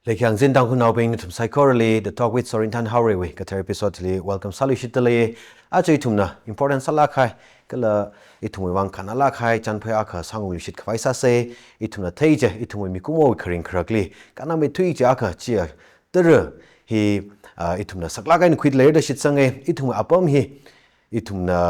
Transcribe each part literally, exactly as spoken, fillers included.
Leikhyang zin Tangkhulnaobing nathum saikorali, The Talk with Sorinthan Haorei wui kathar episode li welcome sāluishitdalei. Aja ithumna important sālāk kahai, kala ithumwui vang kannālākhai chānphai akha sāngaluishit khavai sāsei. Ithumna thei chi, ithumwui mikumowui kharing kharakli kannāmeithui chi akha chiya, tara hi, ah, ithumna saklāk eina khuida leida shitsanga. Ithumwui apam hi, ithumna,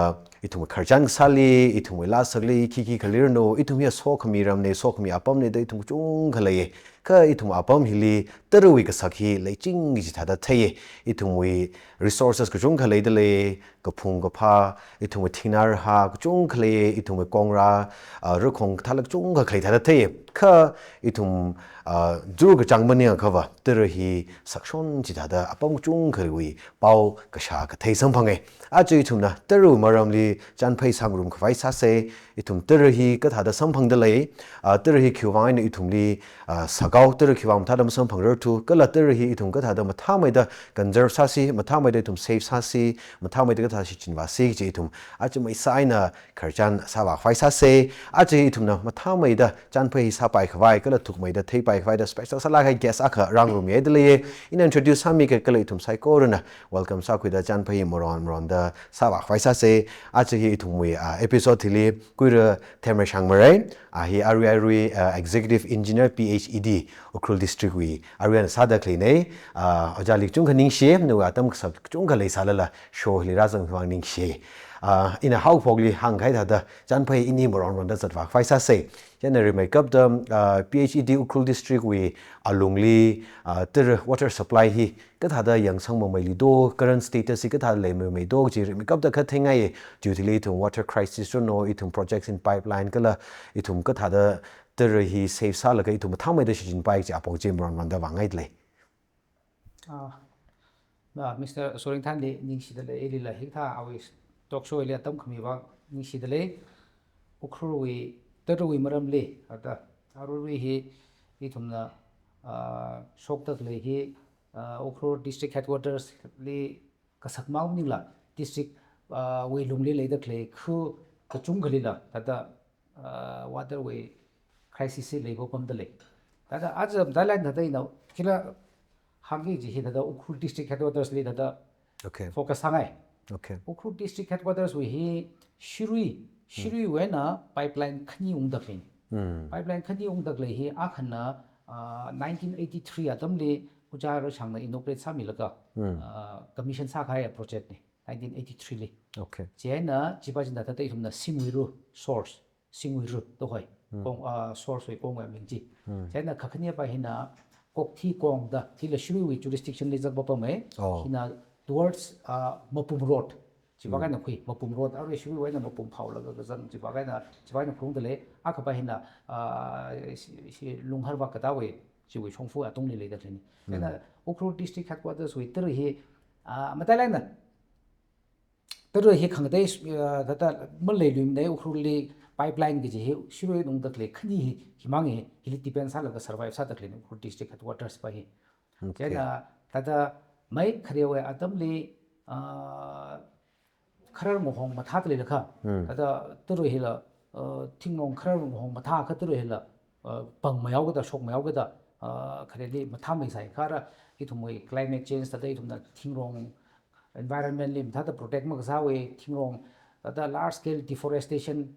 ithumwui khararchan kasāli, ithumwui laa sākli, khi khi khalei ranu, ithum hi sokhami ramna, sokhami apamna da ithum kachungkha lei. Kha ithum apam hili tarawui kasak hi leiching kaji thāda thei. Ithumwui resources kachungkha leidalei, kaphung kaphā, ithumwui thingnā rahā kachungkha lei, ithumwui kongra, ah, rakhong kathāla kachungkha khalei thāda thei. Kha ithum, ah, jur kachāng maningakha va, tara hi sakshon chithāda apam kachungkhawui pao kashā kathei samphanga. Aja ithumna tarawui maramli chānphai sāngarum khavai sāsei. Ithum tara hi kathāda samphangdalei, ah, tara hi khiwui vang eina ithumli, ah, sākhao, tara khiwui vang mathāda masamphangrarthu, kala tara hi ithum kathāda mathāmeida conserve sāsi, mathāmeida ithum save sāsi, mathāmeida kathāda shichinvāsi kaji ithum aja maisa eina khararchan sāvā khavai sāsei. Aja ithumna mathāmeida chānphai hi sāpai khavai, kala thukmeida theipai khavai da special sālāk kahai guest akha rāngarummihaidalei. Ina introduce sāmika kala ithum saikorana welcome sākhuida chānphai maron maronda sāvā khavai sāsei. Aja hi ithumwui, ah, episode hili Kuira Themreishang Marei, ah, hi arui arui, ah, Executive Engineer P H E D, Ukhrul District wui arui eina sāda khaleina. Ah, ojāli kachungkha ningshi, nawui atam kasak kachungkha leisālala show hili rāzang vang ningshi. Ah, ina haophokli hāngkahai thāda chānphai ini maron maronda zatvā khavai sāsei. Chieina rimeikapta, ah, P H E D Ukhrul District wui alungli, ah, tara water supply hi kathāda yangsang mameiluido, current status hi kathāda leimameido kaji rimeikapta kha theingai. Chiwui thili ithum water crisis ranu, ithum projects in pipeline kala ithum kathāda tara hi save sālaga ithum mathāmeida shichinpai kaji apong chi maron maronda vāngaidalei. Ah, ah, Mister Sorinthanli ningshidalei, ilila hikathā awui talk show li atam khami vang ningshidalei. Ukhrulwui, tarawui maramli, ada, aruirui hi ithumna, ah, shokda khalei hi, ah, Ukhrul District Headquarters li kasak mang maningla, district, ah, wui lungli leida khalei khu kachungkhalila, thāda, ah, water wui crisis hi leipapamdalei. Thāda aja matailāk eina thāda ina khila hāngki kaji hi thāda Ukhrul District Headquarters li thāda Okay. focus sāngai. Okay. Ukhrul District Headquarters wui hi Shirui, Shirui wui eina pipeline khani ungda khalei. Hmm. Pipeline khani ungda khalei hi akhana, ah, nineteen eighty-three atamli Ojā Rashangna inaugurate sāmilaga, Hmm. ah, commission sākahai project na, nineteen eighty-three li. Okay. Chieina chipa china thāda ithumna Singwuiru source, Singwuiru da hoi, Hmm. kong, ah, source wui kongwui aming chi. Hmm. Chieina kakhanepa hina Kokthi Kong da, hila Shiruiwui jurisdiction li zangpapamei. Oh. Hina towards, ah, Mapum Road. Chipa Hmm. kahaina khui, Mapum Road, arui Shiruiwui eina Mapum phaolaga kazang, chipa kahaina, chipa kahaina khuiungdalei, akhapa hina, ah, shi, shi Lungharvak katāwui, chiwui shongfa atungli leida khaleina. Hmm. Chieina Ukhrul District Headquarters wui tara hi, ah, matailāk eina tara hi khangatei, ah, thāda maleiluimana, Ukhrulli pipeline kaji hi Shirui eina ungda khalei khani hi, himang hi, hili depend sālaga survive sāda khaleina Ukhrul District Headquarters pa hi. Okay. Chieina thāda mai kharewui atamli, ah, kharar ngahong mathāda leilakha, Hmm. thāda tara hila, ah, thingrong kharar ngahong mathākha tara hila, ah, pang mayaokada, shok mayaokada, ah, khareli mathāmeisai kha ara ithumwui climate change thāda ithumna thingrong environment li mathāda protect makasāwui, thingrong, thāda large scale deforestation,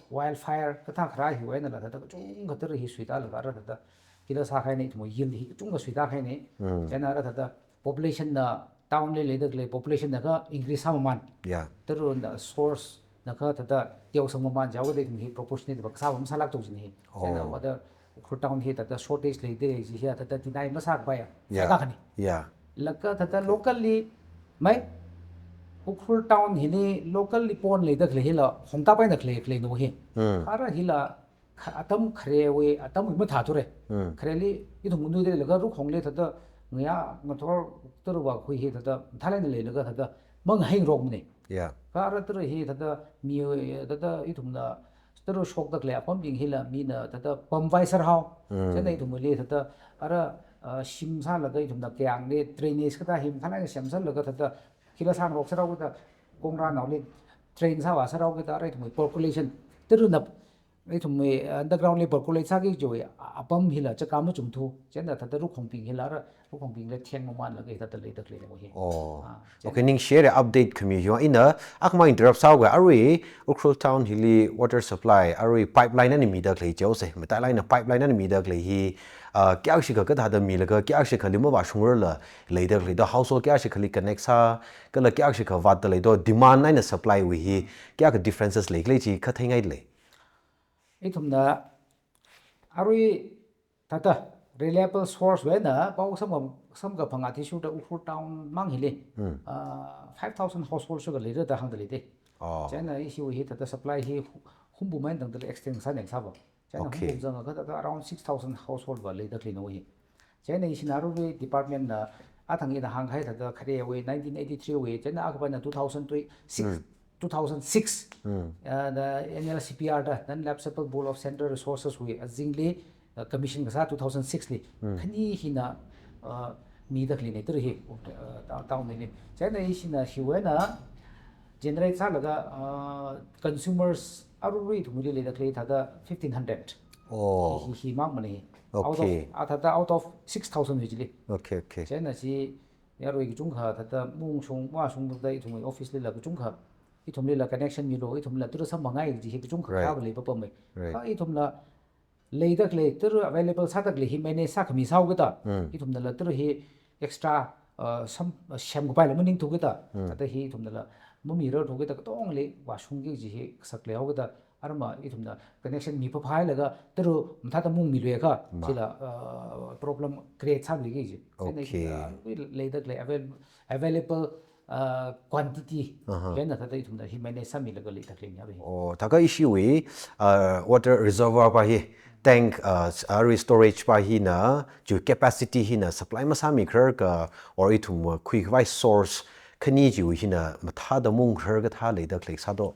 wildfire, kathā kharā hiwui einala thāda kachungkha tara hi suitālaga ara thāda khila sākahaina, ithumwui yield hi kachungkha suitākahaina. Hmm. Chieina ara thāda population na town li leida khalei population na kha increase sāmaman. Yeah. Tarana source na kha thāda teosang maman jihaokada ithum hi proportionate va kasā va masālākto jina hi. Chieina Oh. water Ukhrul town hi thāda shortage leida kaji hi thāda deny masākapai ya. Yeah. Sāda khani. Yeah. Laga thāda locally mai Ukhrul town hili locally pond leida khalei hila hongtāpaina khalei, khaleina hi. Hmm. Ara hila kha-, atam kharewui, atamwui mathāthura. Hmm. Khareli ithum ngunduilaga rukhongli thāda ngayā ngathor tara va khui hi thāda mathālāk eina leilaga thāda mangahaingarokmana. Yeah. Kha ara tara hi thāda mi, thāda ithumna tara shokda khalei apambing hila mina thāda pamvai sārhao. Hmm. Chieina ithumli thāda ara, ah, shim sālaga ithumna kayāngli drainage kathā hi mathālāk eina semsanglaga thāda khila sāngarok sārhaokada kongrānaoli drain sāvā sārhaokada ara ithumwui percolation tarana Ithumwui, uh, underground li percolate sāki kajiwui, uh, apam hila chaka machungthu. Chieina thāda rukhongbing hila ra, rukhongbingla theng mamanlaga hithāda leida khalei hi. Oh. Ah, chieina okay, ningshire update khami hiwui eina, akhamang interrupt sāhaoga, arui Ukhrul town hili water supply, arui pipeline eina mida khalei jihaose, matailāk eina pipeline eina mida khalei hi, uh, kayākha shikha kathāda milaga, kayākha shikhali mavāshungrarla leida khalei do, household kayākha shikhali connect sā, kala kayākha shikha vātda lei do, demand eina supply wui hi, kayākha differences leikhala chi kha theingailei. Ithumna arui thāda reliable source wui eina pao samkha, samkaphang athishurda Ukhrul town mang hili, Hmm. ah, five thousand household shikha leira da hāngda lei de. Oh. Chieina ishiwui hi thāda supply hi hu-, humbum eina tangda extend sāning sāva. Chieina Okay. humbum zangakha thāda around six thousand household va leida khalei nawui hi. Chieina ishina arui department na athang ina hāngkahai thāda kharewui nineteen eighty-three wui, chieina akhapana two thousand three, six, Hmm. two thousand six, Hmm. uh, the N L C P R da, Non-Lapsable Pool of Central Resources wui azingli, uh, commission kasā two thousand six li. Hmm. Khani hina, uh, mida khalei ne tara hi, uh, ta-, town li. Chieina ishina hiwui eina generate sālaga, uh, consumers arui ithumli leida khalei thāda fifteen hundred. Oh. Hi, hi, hi mang mana hi. Out of, Okay. ah, thāda out of six thousand wui chili. Okay, okay. Chieina chi yarui kachungkha thāda mungshung, mavāshungda ithumwui office lila kachungkha, ithumlila connection milu, ithumla tara samphang ngai kaji hi kachungkha Right. kaphā leipa pamei. Right. Kha ithumla leida khalei, tara available sāda khalei hi manage sākhami sāhaokida, Hmm. ithumnala tara hi extra, uh, sam, uh, semkapaila maningthukida, Hmm. thāda hi ithumnala mamirarthukida katongli vāshungki kaji hi kasak leihaokida, arama ithumna connection miphāphālaga tara mathāda mungmiluiakha, Ma. chila, uh, problem create sāluiki kaji. Chieina Okay. ithumna, uh, leida khalei avail-, available, uh, quantity, Aha. chieina thāda ithumna hi manage sāmilaga leida khalei ni arui hi. Oh, thākha ishiwui, uh, water reservoir pa hi, tank, uh, s-, arui storage pa hina, chiwui capacity hina supply masāmikharar ka, or ithum, uh, khuikhavai source khani chiwui hina mathāda mungkharar kathā leida khalei sādo?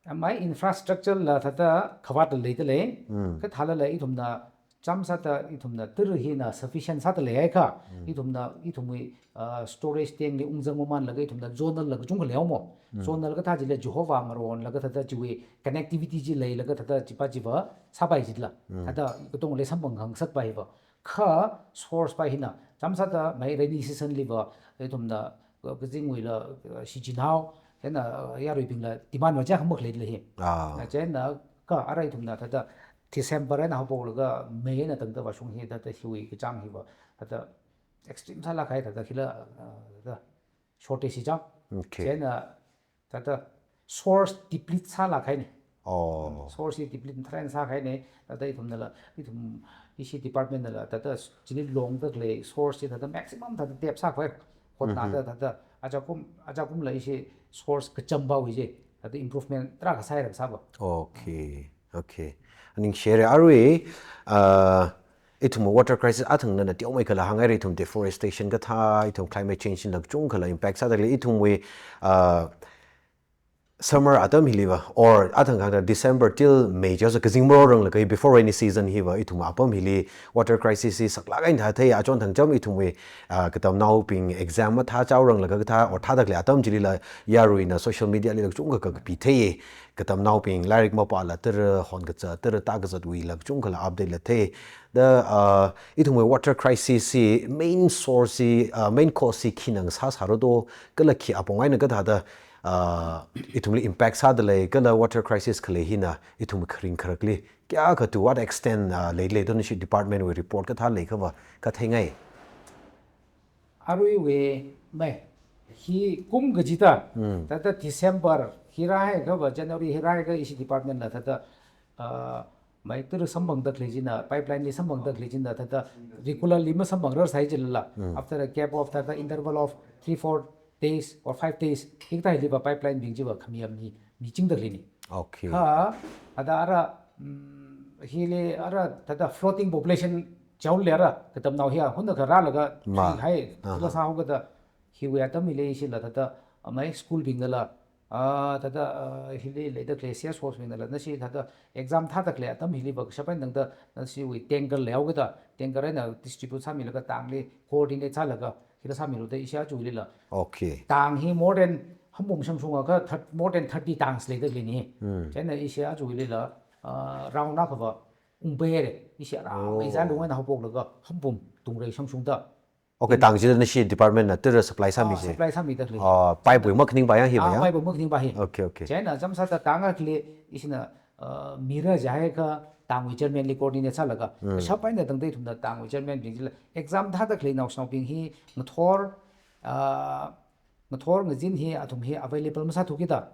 Amai infrastructure la thāda khavāt leida lei, Hmm. kathālala ithumna chāmsāda ithumna tara hina sufficient sāda leihaiakha, Hmm. ithumna, ithumwui, uh, storage tank li ungzang mamanlaga ithumna zonal la kachungkha leihaomo. Hmm. Zonal kathā chila Jehova ngaronlaga thāda chiwui connectivity chi leilaga thāda chipa chiva sāpai chila. Hmm. Thāda katongli samphang khangasakpai hiva. Kha source pa hina, chāmsāda mai rainy season liva, ithumna, uh, kazingwuila, uh, shichinhao, chieina, uh, yaruibingla demand va chakha makhalei hi. Ah. Na chieina kha arui ithumna thāda December eina haophoklaga May eina tangda vāshung hi thāda hiwui kachāng hiva, thāda extreme sālāk kahai thāda hila, uh, thāda shortage hi chang. Okay. Chieina thāda source deplete sālāk kahaina. Oh. Source hi deplete tharan sākahaina. Thāda ithumnala, ithum ishi department nala, thāda chili longda khalei source hi thāda maximum thāda tap sākhavai hotnada Mhm. thāda ajakum, ajakumla ishi source kacham pawui chi, thāda improvement tarākha sāhaira sāva. Okay. Okay. Ningshire arui, uh, ithum water crisis athang nana teomeikhala hānghaira, ithum deforestation kathā, ithum climate change la kachungkhala impact sāda khalei, ithumwui, uh, summer atam hiliva, or athang kha December till May jihaosa kazing maroranglaga before rainy season hiva, ithum apam hili water crisis hi saklāk eina thāthei, achon thangcham ithumwui, uh, katamnaobing exam mathā chaoranglaga kathā, or thāda khalei atam chilila yaruina social media lila kachungkha ka, kapithei. Katamnaobing lairik mapāla tara, hon kaza tara, tā kazatwuila kachungkhala update la thei. Da, uh, ithumwui water crisis hi main source hi, uh, main cause hi khina ngasāsāra do, kala khi apong eina kathāda, uh, ithumli impact sāda lei, kala water crisis khalei hina ithum kharing kharakli kayākha, to what extent, uh, leilei do, nashi department wui report kathā leikhava katheingai. Aruiwui mai, hi kum kachida, Hmm. thāda December hi rāhaiakhava, January hi rāhaiakha ishi department la thāda, uh, mai tara samphangda khalei china, pipeline li samphangda khalei china, thāda regularly masamphangrarsai chilala. Hmm. After a gap of thāda interval of three, four days or five days, hikathā hiliva pipeline bing chiva khami yam hi michingda khaleina. Okay. Kha, thāda ara, mm, hili ara thāda floating population chaole ara, katamnao hi a, hunakha rālaga Ma. Hi hai, Aha. kala sāhaokida, hiwui atam hili ishila thāda, amai school bingnala, ah, thāda, ah, hili leida khalei C S Os bingnala, nashi thāda exam thāda khalei atam hiliva kashap eina tangda, nashiwui tanker leihaokida, tanker eina distribute sāmilaga tangli coordinate sālaga, hila sāmilu da ishi aja hilila. Okay. Tang hi more than, hambum shangshungakha thir-, more than thirty tangs leida khaleina. Hmm. Chieina ishi aja hilila, uh, round na kava ungpere, ishi ara Oh. mai zan lungwai na hapoklaga, hampum, tungrei shangshungda. Okay, tang jida nashi department na tara supply sāmi Ah, je. Supply sāmida khalei. Ah, pipe wui makhaning ba yang hi ba Ah, yang? Pipe wui makhaning ba hi. Okay, okay. Chieina jamsāda tang a khalei, ishina, uh, mira jahai ka tangwui chairman li coordinate sālaga. Shapai na tangda ithumna tangwui chairman bing jila. Exam thāda khalei naoshinaobing hi ngathor, uh, ngathor ngazin hi athum hi available masāthu kida.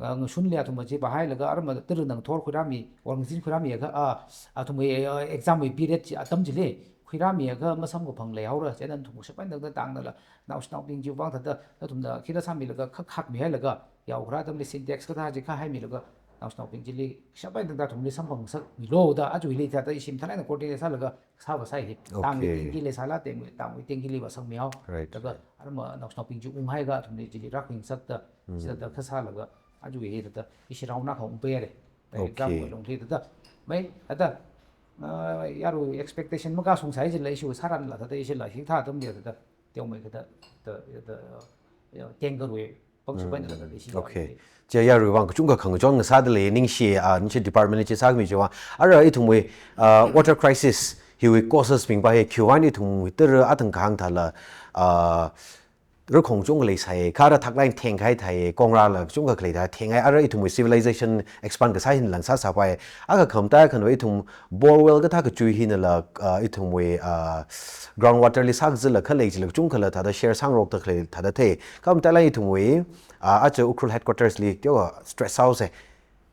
Ah, ngashun li athum aji bahai laga arma tara na ngathor khuirāmi, or ngazin khuirāmi akha, ah, athum hi, ah, exam wui period chi atam chili khuirāmi akha masam kaphang leihaora, chieina athum shapai na tangda tangda la, naoshinaobing chiwui vang thāda, athumna khila sāmilaga, khak khakmi hailaga, yaokharā atamli Sintex kathā chi kha haimilaga, naoshinaobing chili shapai na tangda athumli samphang ngasakmilu da, aja hili thāda ishi mathālāk eina coordinate sālaga, sāva sāi hi. Tangwui Okay. tingkili sāla teng, tangwui tingkili va sangmihao. Right, Laga right. arma naoshinaobing chi unghaiga athumli chili rākhuingasakda, Mm. sāda kasālaga, aja hi thāda ishi round na kha ungpere. Okay. Exam wui lungli thāda. Mai, thāda, ah, yarui expectation makasungsai jila ishi sāranla thāda ishila hikathā atamli thāda. Teomei kathā, thāda, thāda, ya, tengkarui. Pang shapai na thāda ishi Okay. Chi yarui vang kachungkha khangachon ngasāda lei ningshi, ah, ningshi department li chi sāmi chiwui vang. Ara ithumwui, ah, water crisis hiwui causes bing ba hi khiwui vang ithumwui tara atang kahāng thāla, ah, rakhong chungkha leisai, kha ara thaklāk eina thengkahai thāi, kongrāla chungkha khalei thāi, thenghai ara ithumwui civilization expand kasā hina lang sāsāpai. Akha khamataiya khanva ithum borewell kathā kachui hinala, ah, ithumwui, ah, ground water li sākazila khalei chila chungkhala thāda share sāngarokda khalei thāda thei. Kha mathālāk eina ithumwui, ah, aja Ukhrul headquarters li teowa stress sāhaosa.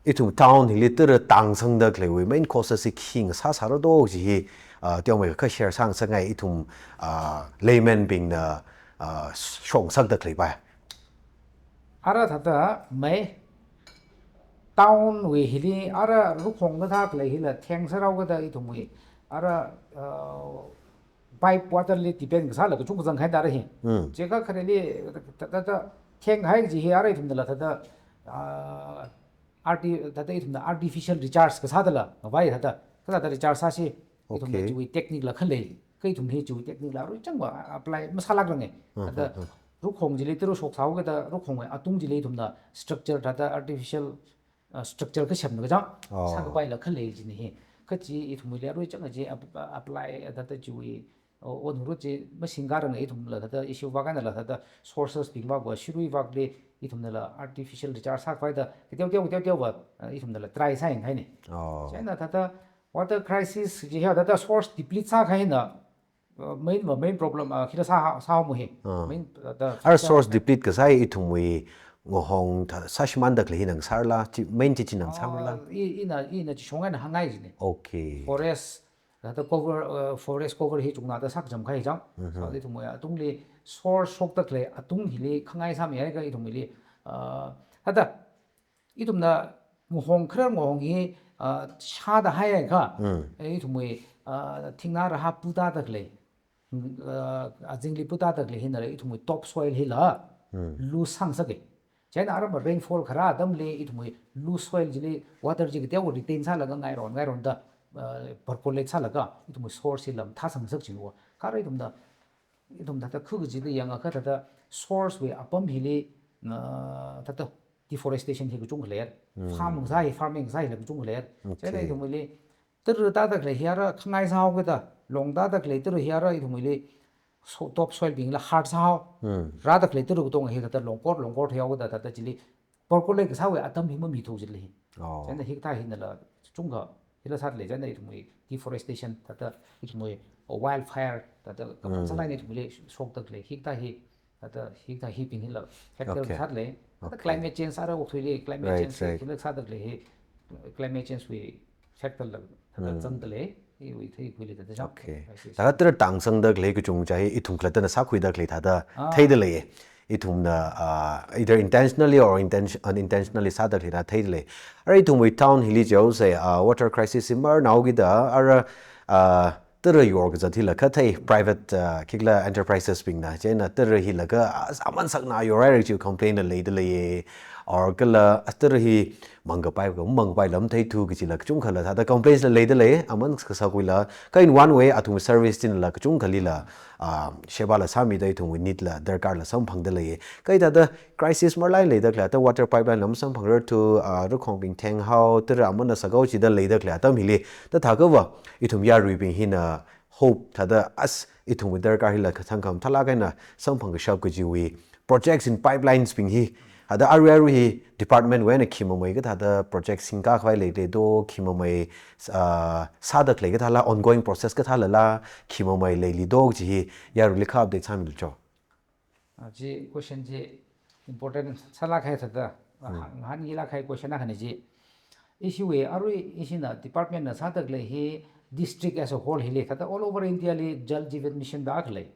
Ithum town hili tara tangsangda khaleiwui main causes hi khi ngasāsāra do chi hi, ah, teomei kha share sāngasakngai ithum, ah, layman bingna, ah, shokngasakda khaleipai. Ara thāda mai town wui hili ara rakhong kathā khalei hila thengsārao kida ithumwui ara, uh, pipe water li depend kasāla kachungkha zangkahai tara hi. Hmm. Chikha khareli thāda, thāda thenghai chi hi ara ithumnala thāda, uh, arti-, thāda ithumna artificial recharge kasādala ngavai thāda, kathāda recharge sāsi ithumna Okay. chiwui technique la khalei, kha ithum hi chiwui technique la arui changva apply masālākrange. Hmm, Thāda hmm, hmm. rakhong chili tara shoksāhao kida rakhongwui atung chili ithumna structure thāda artificial, uh, structure kasem na kachang, Oh. sākapaila khalei china hi. Kha chi ithumwuili arui chang chi ap-, apply thāda chiwui, uh, onru chi masingkarange ithumla thāda ishi vak einala thāda sources bing vak va shirui vakli ithumnala artificial recharge sākapaida, kateo teo, kateo teova, uh, ithumnala try sāyanghaine. Oh. Chieina thāda water crisis chi hi thāda source deplete sākahaina, uh, main va main problem, uh, khila sā, sāhaomu hi. Ah. Main, uh, thāda Ara source deplete kasā hi ithumwui ngahong thā, sāshimānda khalei hina ngasārala, chi, main chi china ngasārala. Ah, i, ina, ina chishong eina hāngngai jine. Okay. Forest, thāda cover, uh, forest cover hi chungna thāda sākazam kahai chang. Mhm. Sāda ithumwui atungli source shokda khalei atung hili khangai sāmihaiakha ithumwuili, uh, thāda ithumna ngahong kharar ngahong hi, ah, shāda haiakha, Mm. eh, ithumwui, ah, thingna rahā putāda khalei, mm, ah, azingli putāda khalei hinala ithumwui top soil hila Mm. lose sāngasake. Chieina arama rainfall kharā atamli ithumwui loose soil chili water chi kateowa retain sālaga ngairon ngaironda, ah, percolate sālaga ithumwui source hila mathāsangngasak chingwa. Kha ara ithumna ithum thāda khu kajida yangakha thāda source wui apam hili, ah, thāda deforestation hi kachungkha leiya. Mm. Farm ngasā hi, farming ngasā hila kachungkha leiya. Okay. Chieina ithumwuili tara tāda khalei hi ara khangai sāhao kida, long tāda khalei tara hi ara ithumwuili so-, top soil bingla hard sāhao. Mm. Rāda khalei tara katonga hi thāda longkor, longkor theihao kida thāda chili percolate kasāwui atam hi mamithu jilei. Oh. Chieina hikathā hinala chungkha hila sāda lei, chieina ithumwui deforestation, thāda ithumwui wildfire, thāda kapang Mm. sālāk eina ithumwuili shokda khalei, hikathā hi, thāda hikathā hibing hila factor Okay. sāda lei. Thāda Okay. climate change ara okathuili, climate Right, change right. hila sāda khalei hi, climate change wui factor la, thāda Mm. zangda lei, iwui theikhuili thāda chang. Okay. Yes, yes. Thāda tara tangsangda khalei kachungkha hi ithum khalattana sākhuida khalei thāda Ah. theida lei. Ithumna, ah, either intentionally or intention-, unintentionally sāda khalei thāda theida lei. Ara ithumwui town hili jihaosa, ah, water crisis hi marnao kida, ara, ah, tara yor kazat hila kathei private, ah, khikhala enterprises bingna, chieina tara hila ka, ah, sāman sakna yorhaira chi complain la leida lei. Or kala atar hi mangkapai ka mangkapai lam theithu kajila kachungkhala thāda complaints la leida lei, aman kasakwuila. Kha in one way athum service chinla kachungkhalila, ah, sheba la sāmida ithumwui need la darkar la samphangda lei. Kha hithāda crisis marlai leida khalei atam water pipeline la masamphangrarthu, ah, rakhongbing thenghao, tara amana sākao chida leida khalei atam hili, thāda thākha va, ithum yaruibing hina hope thāda as ithumwui darkar hila kathang khamathālāk eina samphang kashap kajiwui projects in pipelines bing hi, thāda arui arui hi department wui eina khi mamei kathāda project singkā khavai leili do, khi mamei, ah, sāda khalei kathāla, ongoing process kathālala, khi mamei leili do kaji hi yaruili kha update sāmilu cho. Ah, chi question chi important sālāk kahai thāda, ah, ngahānlāk kahai question akhana chi. Ishiwui arui ishina department na sāda khalei hi district as a whole hili, thāda all over India li Jal Jeevan Mission da akha lei.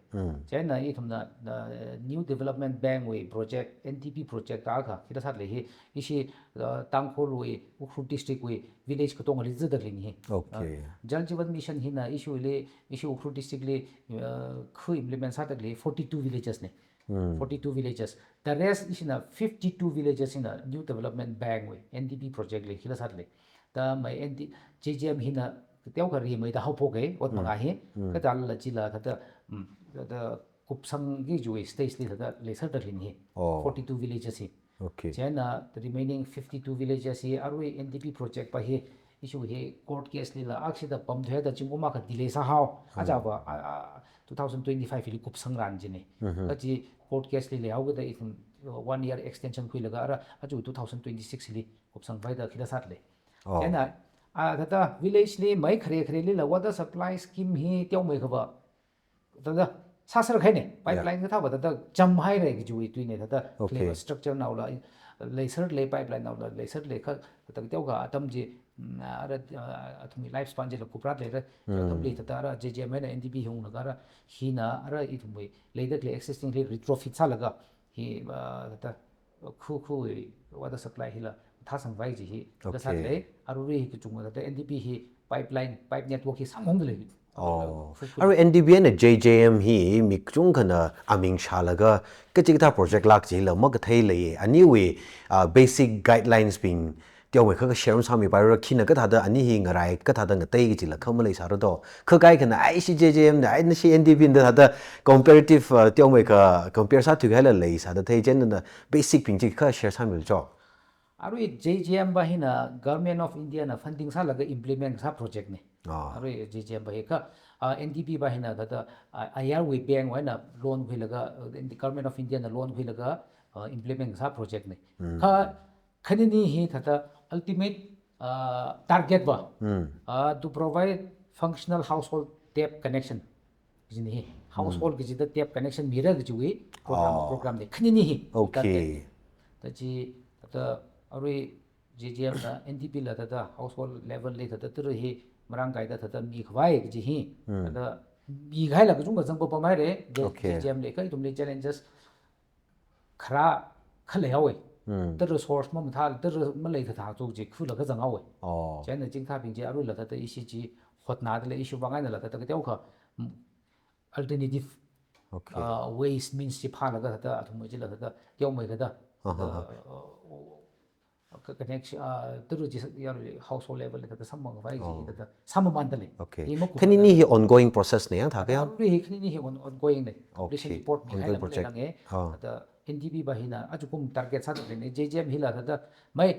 Chieina ithumna, ah, New Development Bank wui project, N D B project da akha, khi da sāda lei hi, ishi, ah, Tangkhulwui, Ukhrul district wui village katongali zida khalei hi. Okay. Ah, Jal Jeevan Mission hina ishiwuili, ishi Ukhrul district li, ah, khu implement sāda khalei forty-two villages ne. Forty-two villages. The rest ishina fifty-two villages hina New Development Bank wui, N D B project li khila sāda lei. Thāda mai N D, J J M hina teokha rimeida haophok e, ot manga hi. Kathālala chila thāda, mm, thāda kupsang kajiwui stage li thāda leisāda khalei hi. Oh. Forty-two villages hi. Okay. Chieina the remaining fifty-two villages hi arui N D B project pa hi issue hi court case lila akhashida pamthuida zingkum akha delay sāhao. Ajava, a, a, two thousand twenty-five li kupsangran jine. Kachi court case li leihaokida ithum, uh, one year extension khuilaga ara aja two thousand twenty-six li kupsangpaida khila sāda lei. Oh. Chieina, ah, thāda village li mai khare kharelila water supply scheme hi teomeikha va thāda sāser kahaine, pipeline kathā va thāda chamhaira kajiwui tuine, thāda Okay. khalei structure naola, leiser lei pipeline naola, leiser lei kha, thāda teokha atam chi, mm, ara, ah, athumwui lifespan chila kuprat leira, atamli thāda ara J J M eina N D B hi unglaga ara, hina ara ithumwui leida khalei existing li retrofit sālaga, hi, ah, thāda khu khu water supply hila thāsangpai kaji hi, Okay. thāda sāda lei, arui hi kachungkha thāda N D B hi pipeline, pipe network hi sāmungda lei. Oh. Khu khu. Arui N D B eina J J M hi mi kachungkhana aming shālaga, kachikathā project lāk chila makathei lei, aniwui, ah, basic guidelines bing teomeikha kha share sāmipaira, khina kathāda ani hi ngarai, kathāda ngatei kajila kha maleisāra do. Kha kaikhana, ai shi J J M da, ai nashi N D B da thāda comparative, uh, teomeikha compare sāthui kahaila leisāda thei, chieina basic bing chi kha share sāmilu cho. Arui J J M pa hina Government of India na funding sālaga implement sā project ne. Ah. Arui J J M pa hi kha, uh, N D B pa hina thāda, uh, ayarwui bank wui eina loan khuilaga, uh, Government of India na loan khuilaga, uh, implement sā project ne. Kha khanini hi thāda ultimate, ah, target va, ah, to provide functional household tap connection. Kajini hi, household kajida tap connection mira kajiwui program, Oh. program ne. Khanini hi, Okay. target. Thāda chi, thāda arui J J M la, N D B la thāda household level li thāda tara hi marāngkaida thāda mikhavai kaji hi. Thāda mikahaila kachungkha zangpapamhaira, J-, Okay. J J M li kha ithumli challenges khara kha leihaowe. Hmm. Tara resource mamathā, tara maleithatha chu chi khula kazang haowe. Oh. Chieina chikathābing chi aruila thāda ishi chi hotnada lei, ishi vang einala thāda kateokha, mm, alternative, Okay. uh, ways, means chi phālaga thāda athum chila thāda teomeikha thāda, Aha, aha. uh, uh, ka-, connection, uh, tara chi sa-, ya household level thāda samphangpai chi Oh. thāda samamānda lei. Okay. Hi maku Khanini hi ongoing process ne, yang thākha yang? Arui hi khanini hi on-, ongoing ne. Completion Okay. report mi Ongoing hailak project. leilang e. Ah. Thāda N D B pa hina ajakum target sāda leine, J J M hila thāda mai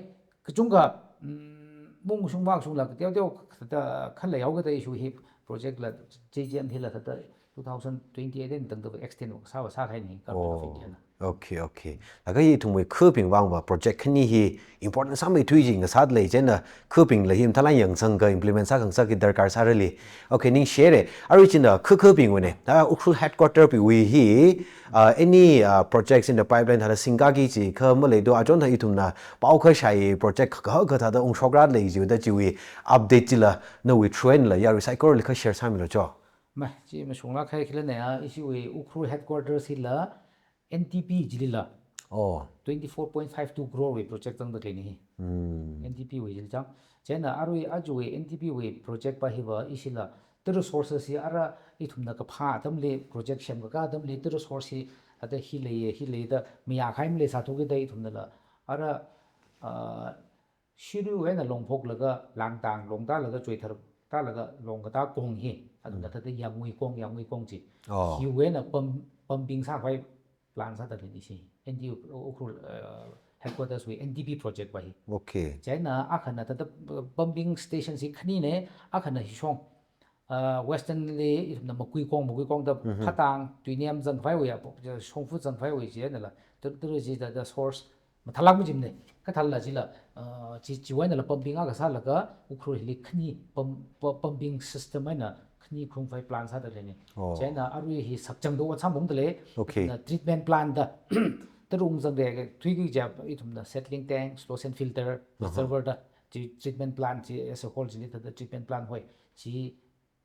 kachungkha, mm, mungshung makshungla kateo teo thāda khaleihaokida issue hi project la J J M hila thāda two thousand twenty-eight eina tangda extend sāva sākahaine, Government of Oh. India na. Okay, okay. Laga hi ithumwui khabing vang va project khani hi important sāmeithui chi ngasāda lei, chieina khabingla hi mathālāk yangsangakha implement sākhangasak hi darkar sāra lei. Okay, ningshire. Arui china kha khabingwui ne. Thāda Ukhrul headquarter bingwui hi, uh, any, uh, projects in the pipeline thāda singkaki chi kha maleido, achon thā ithumna pao kashai project kha kha thāda ungshokra lei jiwui da chiwui update chila nawui through einala yarui saikorali kha share sāmilu cho. Ma, chi mashunglāk kahai khila ne a, ishiwui Ukhrul headquarters hila N D B chilila. Oh. Twenty-four point five two crore wui project zangda leine hi. Hmm. N D B wui chili chang. Chieina arui ajawui N D B wui project pa hiva ishila, tara resources hi ara ithumna kaphā atamli, project semkaka atamli, tara resource hi, thāda hi leiye, hi leida, mayākahai maleisāthukida ithumnala, Ara, ah, Shirui eina longphoklaga, Langtang longtālaga, Choithar tālaga, longkatā kong hi, athumna thāda Yangwui kong, Yangwui kong chi. Oh. Hiwui eina pump, pumping sākhavai plan sāda lei ishi. N T U Ukhrul, uh, headquarters wui N D P project pa hi. Okay. Chieina akhana thāda pumping station chi khanina, akhana hishong. Uh, Western li ithumna Makui kong, Makui kong da Mhm. Phatang, Tuiniam zangkhavaiwui, Shongfa zangkhavaiwui chieina la, tur, tur chi thāda source mathālāk majimana, kathāla chila, uh, chi, chiwui eina la pumping akha sālaga, Ukhrul hili khani pump, pu-, pumping system eina khani kharungkhavai plan sāda leina. Oh. Chieina arui hi sakchangda ot sāmungda lei, Okay. na treatment plant da, tarung zangda, tui kui ja, ithumna settling tank, slosh and filter, Aha. reservoir da, chi treatment plant chi, as a whole chili thāda treatment plant hoi, chi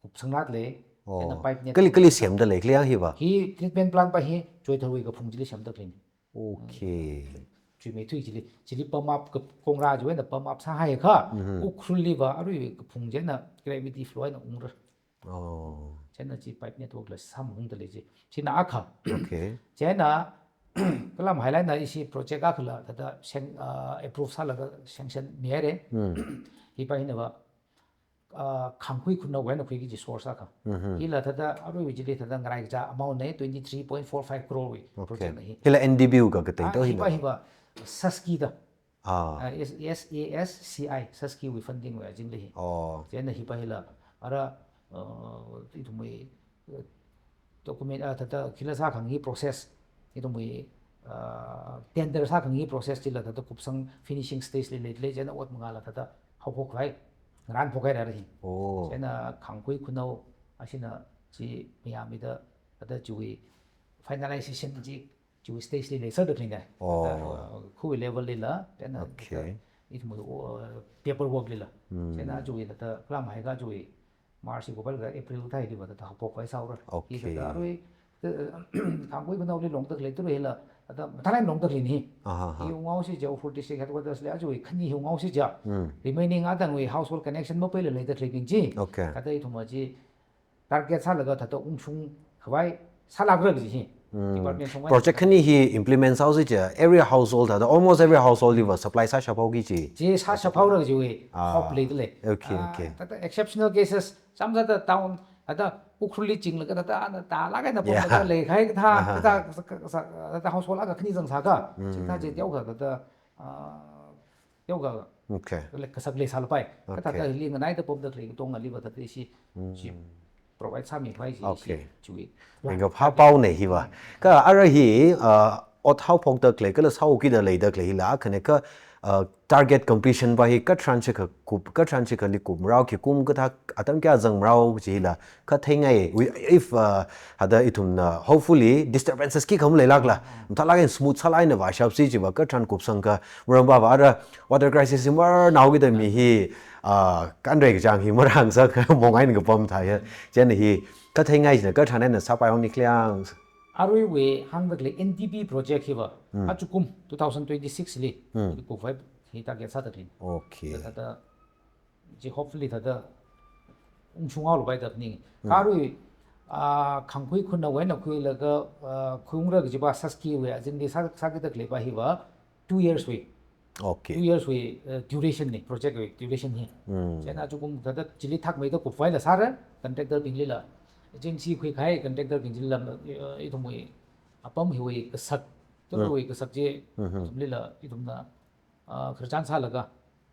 kupsanglat lei, Oh. chieina pipe net Kali, kali semda lei, kali yang hi va? Hi treatment plant pa hi, Choitharwui kaphung chili semda leina. Okay. Chuimeithui chili, chili pump up ka kongra chiwui eina pump up sāhaiakha, Mhm. Ukhrulli va arui kaphung chieina gravity flow eina ungra. Oh. Chieina chi pipe network la sāmungda lei chi. China akha. Okay. Chieina, kalam hailai eina ishi project akhala, thāda seng-, uh, approve sālaga sanction mihaira. Hmm. Hi pa hina va, ah, Khangkhui Khunou wui eina khuiki kaji source akha. Mhm. Hila thāda arui chili thāda ngarai kaja amount na twenty-three point four five crore wui Okay. project na hi. Hila N D P wui kakatei Ah, to hi hina. pa hi pa SASCI da. Ah. Ah, S-, S A S C I, SASCI wui funding wui azingli hi. Oh. Chieina hi pa hila ara, ah, ithumwui, ah, document, ah, thāda khila sākhangai process, ithumwui, ah, tender sākhangai process chila thāda kupsang finishing stage li lei, lei chieina ot mangala thāda haophok khavai, ngaran phok khavai rāra hi. Oh. Chieina Khangkhui Khunou, ashina chi mayāmida, thāda chiwui finalization chi, chiwui stage li leiserda leina. Oh. Thāda, ah, khuwui level lila, chieina Okay. thāda ithumwui, ah, paperwork lila. Hmm. Chieina chiwui thāda kalam haikha chiwui March hi kupailaga April thāli va thāda haophok khavai sāhaora. Okay. Hi thāda arui, eh, Khangkhui Khunouli longda khalei tur hila, thāda mathālāk eina longda khaleina hi. Aha, aha. Hi unghaosi ja, Ukhrul district headquarters li aja hi khani hi unghaosi ja. Hmm. Remaining atangwui household connection mapeila leida khaleibing chi. Okay. Thāda ithumva chi target sālaga thāda ungshung khavai sālākra kaji hi. Hmm. Department shongwui Project khani hi implement sāhaosi ja, every household thāda, almost every household li va supply sāshaphaoki kaji. Chi sāshaphaora kajiwui Ah. hope leida lei. Okay, Ah, okay. thāda exceptional cases, samsāda town, thāda Ukhrulli chinglaga thāda ana tālāk eina Yeah. pamlaga leikahai kathā, Aha. kathā, sa-, sa-, sa-, thāda household akha khani zangsākha, Hmm. chithā chi teokha thāda, ah, teokha Okay. le kasak leisālapai. Kathā Okay. thāda hili nganaida pamda khalei katongali va thāda ishi, Hmm. chi provide sāmikhavai chi, Okay. chi, chiwui. Ringkaphā paona hi va. Kha ara hi, uh, ot haophokda khalei, kala sāhaokida leida khalei hila, akhana kha, uh, target completion pa hi katharan shikha kup, katharan shikhali kupngarao, khi kum kathā atam kayā zangmarao chila, kha theingai, we, if, uh, thāda ithumna, hopefully, disturbances khikha maleilākla, mathālāk eina smooth sālāk eina vāshapsi chi va, katharan kupsang kha, maram pa va ara water crisis hi marānhaokida mi hi, ah, kanrei kachang hi marāngasak mong eina kapam thāya. Chieina hi, kha theingai china katharan eina sāpaihaoni khala yang. Aruiwui hāngda khalei N D P project hi va, Hmm. ajakum two thousand twenty-six li, Hmm. kupkhavai hi target sāda khaleina. Okay. Thāda, thāda, chi hopefully thāda ungshunghaolupai da phaning. Hmm. Kha arui, ah, Khangkhui Khunou wui eina khuilaga, ah, khuiungra kaji pa SASCI wui azingli sā, sākida khalei pa hi va two years wui. Okay. Two years wui, uh, duration na, project wui duration hi. Hmm. Chieina ajakum thāda chili thakmeida kupkhavai la sāra, contractor bingli la. Agency khuikahai contractor bing chili la, uh, ithumwui apam hiwui kasak, Hmm. ithumwui kasak chi, Mhm. ithumli la, ithumna, uh, khararchan sālaga,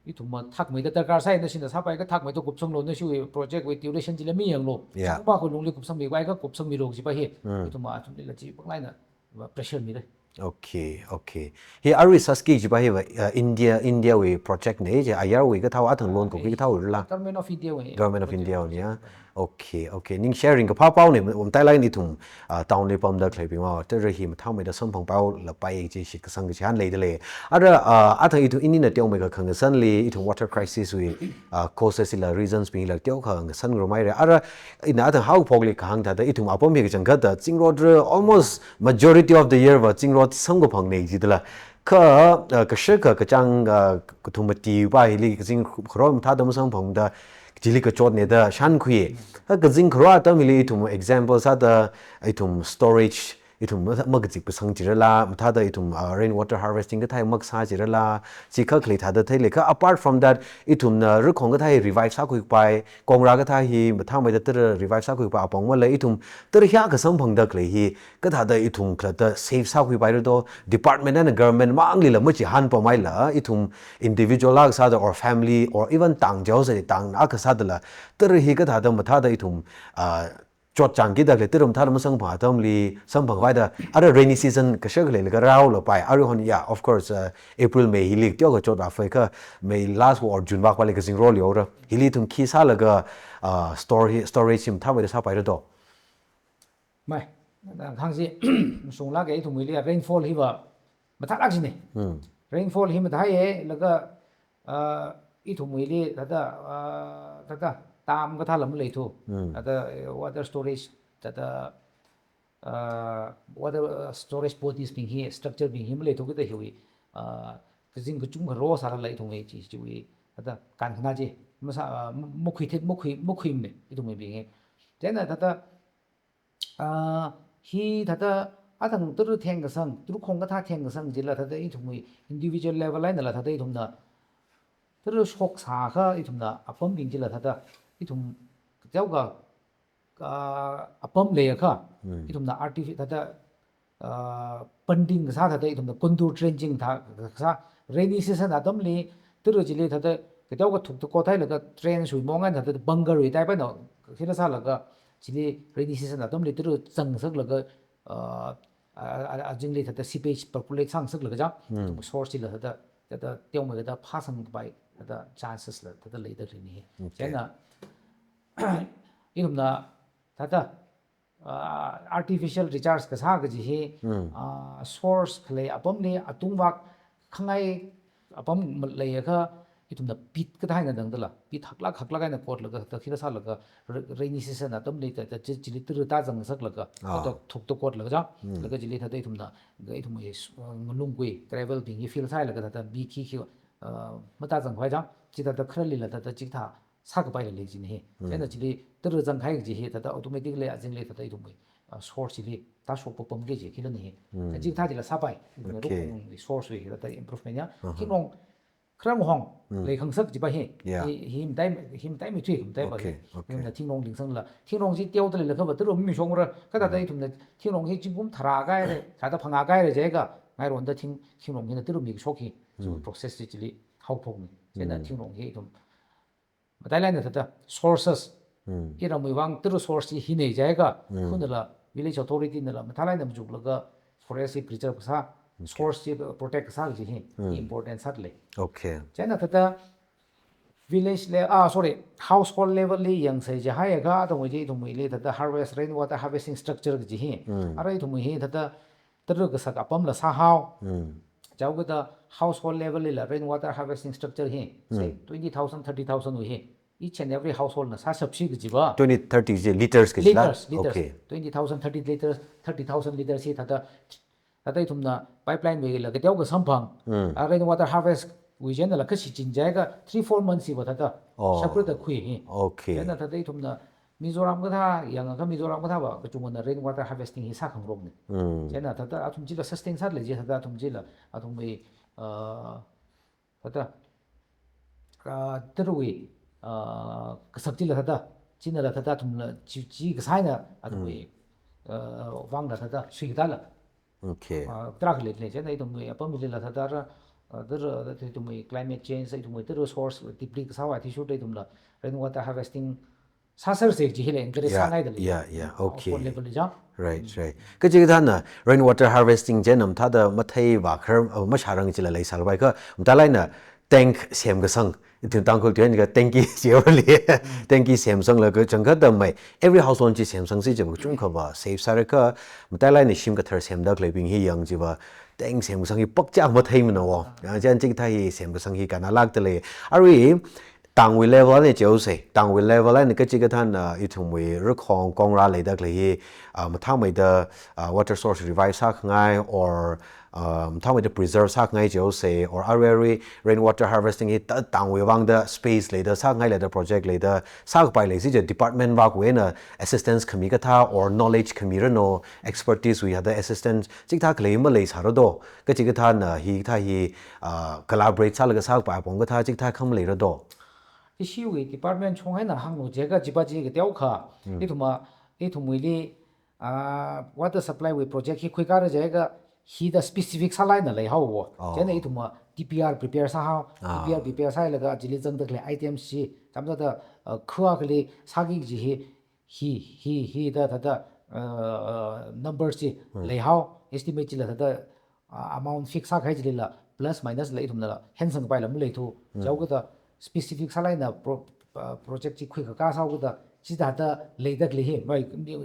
ithumva thakmeida darkar sāi, nashina sāpaiakha thakmeida kupsanglu, nashiwui project wui duration chila mayanglu. Yeah. Sākapam khalungli kupsangmipaiakha kupsangmilu kaji pa hi. Hmm. Ithumva athumli la chi panglāk eina va pressure mira. Okay, okay. Hi arui SASCI kaji pa hi va, uh, India, India wui project na, chi ayarwui kathāo, athang loan kaphui kathāo rila? Government of India wui. Government of India wui, ya. Okay, okay. Ningshi ringkaphā paona, mathālāk eina ithum, uh, town li pamda khaleibing va, thāda hi mathāmeida samphangpaolapai chi shitkasang kachihān leida lei. Ara, uh, athang ithum inina teomeikha khangasanli, ithum water crisis wui, uh, causes la, reasons bing la teokha ngasan ngarumhaira. Ara, ina athang haophokli kahāng thāda, ithum apam hi kachangkhatta, zingrot ra, almost majority of the year va zingrot samkaphangna jidala. Kha, uh, kashakha kachāng, uh, kathum mati pa hili kazing kharot mathāda masamphangda, chili kachotna da shānkhui. Kha kazing kharot atam hili ithum example sāda, ithum storage, ithum ma-, makazip kasang chirala, mathāda ithum, uh, rainwater harvesting kathā hi makasā chirala, chi kha khalei thāda theilei kha. Apart from that, ithumna rikhong kathā hi revive sākhuipai, kongra kathā hi mathāmeida tara revive sākhuipai apong malei, ithum tara hiyākha samphangda khalei hi, kathāda ithum khalatta save sākhuipaira do, department eina government manglila machihānpameila, ithum individual akha sāda or family or even tang jaosai tang akha sādala, tara hi kathāda mathāda ithum, uh, chotchāngkida khalei, tara mathāda masamphang atamli samphangpaida, ara rainy season kashak leilaga rāhaolapai, aruihon, yeah, of course, uh, April, May hili teokha chot afai kha, May last or June vak pali kazing roli ora. Hili ithum khi sālaga, uh, store hi, storage hi mathāmeida sāpaira do. Mai, hāngsi, shunglaga ithumwuili rainfall hiva mathālāk jine. Hmm. Rainfall hi mathāi e, laga, ah, ithumwuili thāda, ah, thāda dam kathāla maleithu. Hmm. Thāda, eh, water storage, thāda, ah, water, ah, storage bodies bing hi, structure bing hi maleithu kida hiwui, ah, kazing kachungkha rosālala ithumwui chi, chiwui, thāda kankhana chi, masā, ah, makhuithet, makhui, makhuimane, ithumwui bing hi. Chieina thāda, ah, hi thāda athang tara thengkasang, tara khong kathā thengkasang chila thāda ithumwui individual level einala thāda ithumna tara shoksākha ithumna apambing chila thāda ithum teokha, ah, apam leiakha, Hmm. ithumna artifi-, thāda, ah, bunding kasā thāda ithumna contour trenching thā kasā, rainy season atamli tara chili thāda kateokha thukta kothailaga trench wui mong eina thāda bunker wui type eina khila sālaga chili rainy season atamli tara zangsaklaga, ah, a, a, azingli thāda seepage percolate sāngasaklaga chang, Hmm. ithum source chila thāda, thāda teomeikha thāda phāsangpai thāda chances la thāda leida khalei ni. Okay. Chieina, ithumna thāda, ah, artificial recharge kasā kaji hi, Hmm. ah, source khalei apamli atungvak khangai apam leiakha ithumna pit kathā eina tangdala, pit haklāk haklāk eina kotlaga, thāda khila sālaga, ra-, rainy season atamli thāda, thāda chi-, chili tara tāzangsaklaga, Ah. thāda thukta kotlaga chang, Hmm. laga chili thāda ithumna, ga ithum hi s-, ah, ngalungkui, gravel bing hi fill sāhailaga thāda mi khi khi, ah, matāzangkhavai chang, chi thāda kharalila thāda chikathā sākapaila lei jine hi. Hmm. Chieina chili tara zangkahai kaji hi thāda automatically azingli thāda ithumwui, ah, source chili tāshok papam kaji khila ni hi. Hmm. Chikathā chila sāpai. Okay. Rukhongwui source wui hi thāda improvement ya. Uh-huh. Thingrong kharā ngahong Hmm. leikhangasak kajipa hi. Yeah. Hi, hi matai, hi matai mithui matai pa hi. Okay, okay. Ithumna thingrong lingsangla, thingrong chi teoda leilakhava tara mishongra, kathāda Hmm. ithumna thingrong hi zingkum tharā kahaira, tharāda phangā kahaira jiakha, ngaironda thing, thingrong hina tara mikashok hi. So Hmm. process chi chili haophokne. Chieina Hmm. thingrong hi ithum matailāk eina thāda sources. Hmm. Iramwui vang tara source chi hine jiakha, Hmm. khanala village authority nala matailāk eina machuklaga forest hi preserve kasā, Okay. source chi protect kasā kaji hi Hmm. important sāda lei. Okay. Chieina thāda village le-, ah, sorry, household level li yangsei jihaiakha, athumwui chi, ithumwuili thāda harvest, rainwater harvesting structure kaji hi. Hmm. Ara ithumwui hi thāda tara kasak apamla sāhao. Hmm. Chaokida household level lila rainwater harvesting structure hi, say, Hmm. twenty thousand, thirty thousand wui hi, each and every household na sāshapsi kajiva. Twenty, thirty ji liters kajila? Liters, liters. Okay. Twenty thousand, thirty liters, thirty thousand liters hi thāda, thāda ithumna pipeline wuila kateokha samphang. Hmm. A rainwater harvest wui chieina la kashichin jiakha three, four months hiva thāda Oh. shapra da khui hi. Okay. Chieina thāda ithumna Mizoram kathā, yangakha Mizoram kathāva, kachungana rainwater harvesting hi sākhangarokne. Hmm. Chieina thāda athum chila sustain sāda lei ji thāda athum chila, athumwui, ah, thāda, ah, tarawui, ah, kasak chila thāda, chinala thāda athumla chi, chi kasā eina athumwui, Hmm. ah, vangla thāda suikatala. Okay. Ah, tarākha leilei, chieina ithumwui apamlila thāda ra, ah, tara, tara ithumwui climate change, ithumwui tara resource deplete kasāva athishurda ithumla rainwater harvesting sāserse kaji hila encourage Yeah, sāngaida lei. yeah, yeah, okay. Household level li chang. Right, right. Kachikathāna rainwater harvesting chieina mathāda matheiva khar, uh, mashārang chila leisālapai kha, matailāk eina tank semkasang, ithum Tangkhul tuiakha tanki jiva lei, tanki semsanglaga changkhatta mai, every household chi semsangsi jiva kachungkhava save sāra kha, matailāk eina shim kathar semda khaleibing hi yang jiva, tank semkasang hi pakcha matheimana wo. Ah, chieina chikathā hi semkasang hi kannalākda lei. Arui, tangwui level eina jihaosei, tangwui level eina kachikathāna ithumwui rikhong kongra leida khalei hi, ah, mathāmeida, ah, water source revive sākhangai or, Um, thāmeida preserve sāngai jihaosa, or arui arui rainwater harvesting hi ta tangwui vangda space leida sāngai leida project leida sākapai lei si je department vākhuina assistance khami kathā or knowledge khami rano, expertise wui hada assistance chikathā khalei maleisāra do, kachikathāna hikathā hi, uh, collaborate sālaga sākapai apong kathā chikathā kham leira do. Ishiwui department chong eina hānglu jiakha chipa chi kateokha. Hmm. Ithumva, ithumwuili, ah, water supply wui project hi khuikara jiakha hithāda specific sālāk eina leihaowa. Oh. Chieina ithumva D P R prepare sāhao. Ah. D P R prepare sālaga chili zangda khalei items chi, tamsāda, ah, kha akhali sāki kaji hi, hi, hi, hithāda, thāda, ah, numbers chi Hmm. leihao, estimate chila thāda, ah, amount fix sākahai chilila, plus minus la ithumnala, hensangpaila maleithu, Hmm. jihaokida specific sālāk eina pro-, ah, project chi khuikaka sāhaokida, chithāda leida khalei hi, mai, mi,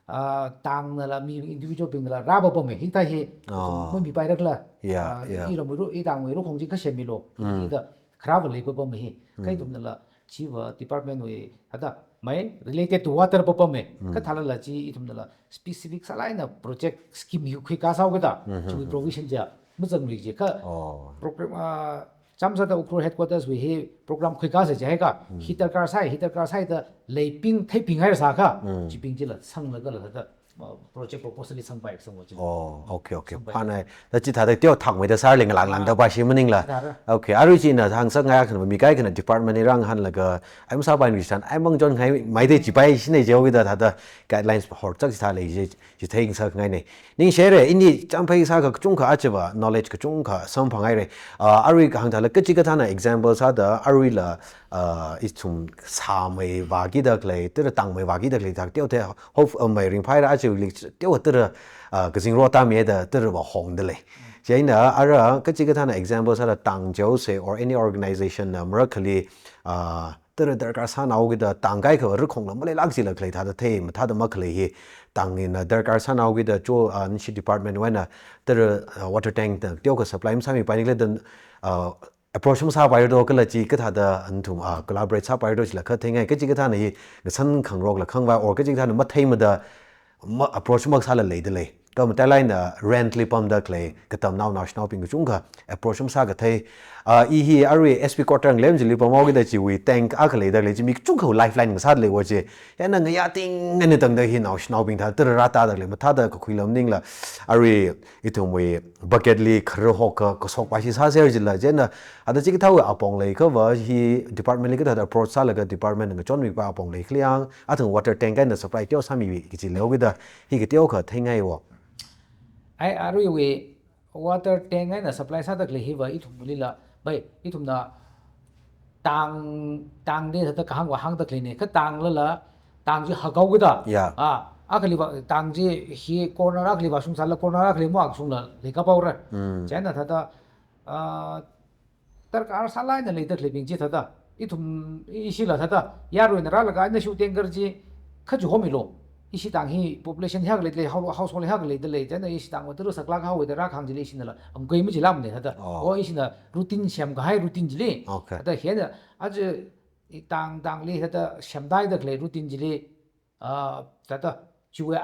ah, tangnala, mi individual bingnala, rāpapama, hithā hi, Oh. mamipaira khala, Yeah, ah, yeah. iramwui ru, itangwui rukhong chi kha semmilu, Hmm. hithāda, kharāva leipapama hi, Hmm. kha ithumnala, chiva department wui, hada, mai, related to water papama, Hmm. kathālala chi ithumnala, specific sālāk eina project scheme hi khuika sāhaokida, Hmm, hmm, chiwui hmm. provision chi, mazangri jiakha, Oh. program, ah, tamsāda Ukhrul headquarters wui hi program khuikasa jiakha, Hmm. hi darkar sai, hi darkar sai da leibing, theibinghaira sākha, Hmm. chibing chila sanglagala thāda, uh, project proposal li sangpai sangva chi. Oh, okay, okay. Sangpai. Phānai. Da chithāda teo thakmeida sāra leng lang lang da Ah. pāshi maningla. Chithāra. Okay, arui china hāngsāngai akhana mi kaikhana department li rāngahānlaga, ai masāpaimana san, ai mang chonngai maida chipai shina jihaokida thāda guidelines horchak chithā lei ji, ji theingasakngaina. Ningshire, ini chāngphai sākha kachungkha achiva, knowledge kachungkha samphanghaira. Ah, arui kahāng thāla kachikathāna example sāda, aruila, ah, ithum sāmei vākida khalei, tara tangmei vākida khalei thak teo the, hope, ah, mai ringphāhaira achiva li teo tara, ah, kazing ro tamida tara vāhongda lei. Chieina ara kachikathāna example sāda tang jihaosa or any organization na marakhali, ah, tara darkar sānaokida tangkahai kha rukhongla maleilāk jila khalei thāda thei, mathāda makhalei hi tang eina darkar sānaokida cho, ah, nashi department wui eina tara, ah, water tank na teokha supply masāmipaini khala da, ah, approach masāpaira do kala chi kathāda nathum, ah, collaborate sāpaira do chila kha theingai, kachikathāna hi ngasan khangarokla khangvai or kachikathāna matheimada ma approach makasāla leida lei. Kha matailāk eina rent li pamda khalei, katamnao naoshinaobing kachungkha approach masākathei. Ah, i hi arui S P quarter ngalem chili pamhaokida chiwui tank akha leida khalei chi mi kachungkha lifeline ngasāda leiwa chi. Chieina ngayā ting eina tangda hi naoshinaobing thā tara rātāda khalei mathāda kakhuila maningla. Arui ithumwui bucket li khara hokka kashok pāshi sāser jila. Chieina hada chikathāwui apong leiakhava hi department li kathāda approach sālaga department ngachonmipa apong lei khala yang, athang water tank eina supply teo sāmivi kaji leihaokida hi kateokha theingaiwo. Ai, aruiwui water tank eina supply sāda khalei hiva ithumlila, bai, ithumna tang, tangda thāda kahāngva hāngda khaleina, kha tanglala, tang chi hakaokida. Yeah. Ah, akhaliva, tang chi hi corner akhali vāshungsāla, corner akhali mavāshungla leikapaora. Mm. Chieina thāda, ah, darkar sālāk eina leida khaleibing chi thāda, ithum, ishila thāda, yaruina rālaga nashiwui tanker chi, kha chihomilu. Ishi tang hi population hiyākha leida lei, hou-, household hiyākha leida lei, chieina ishi tangva tara saklāk haowa da rākahāng chili ishinala, amkui majilamana thāda. Oh. O ishina routine semkahai routine chili. Okay. Thāda hina, aja, i tang, tangli thāda semdaida khalei routine chili, ah, thāda chiwui,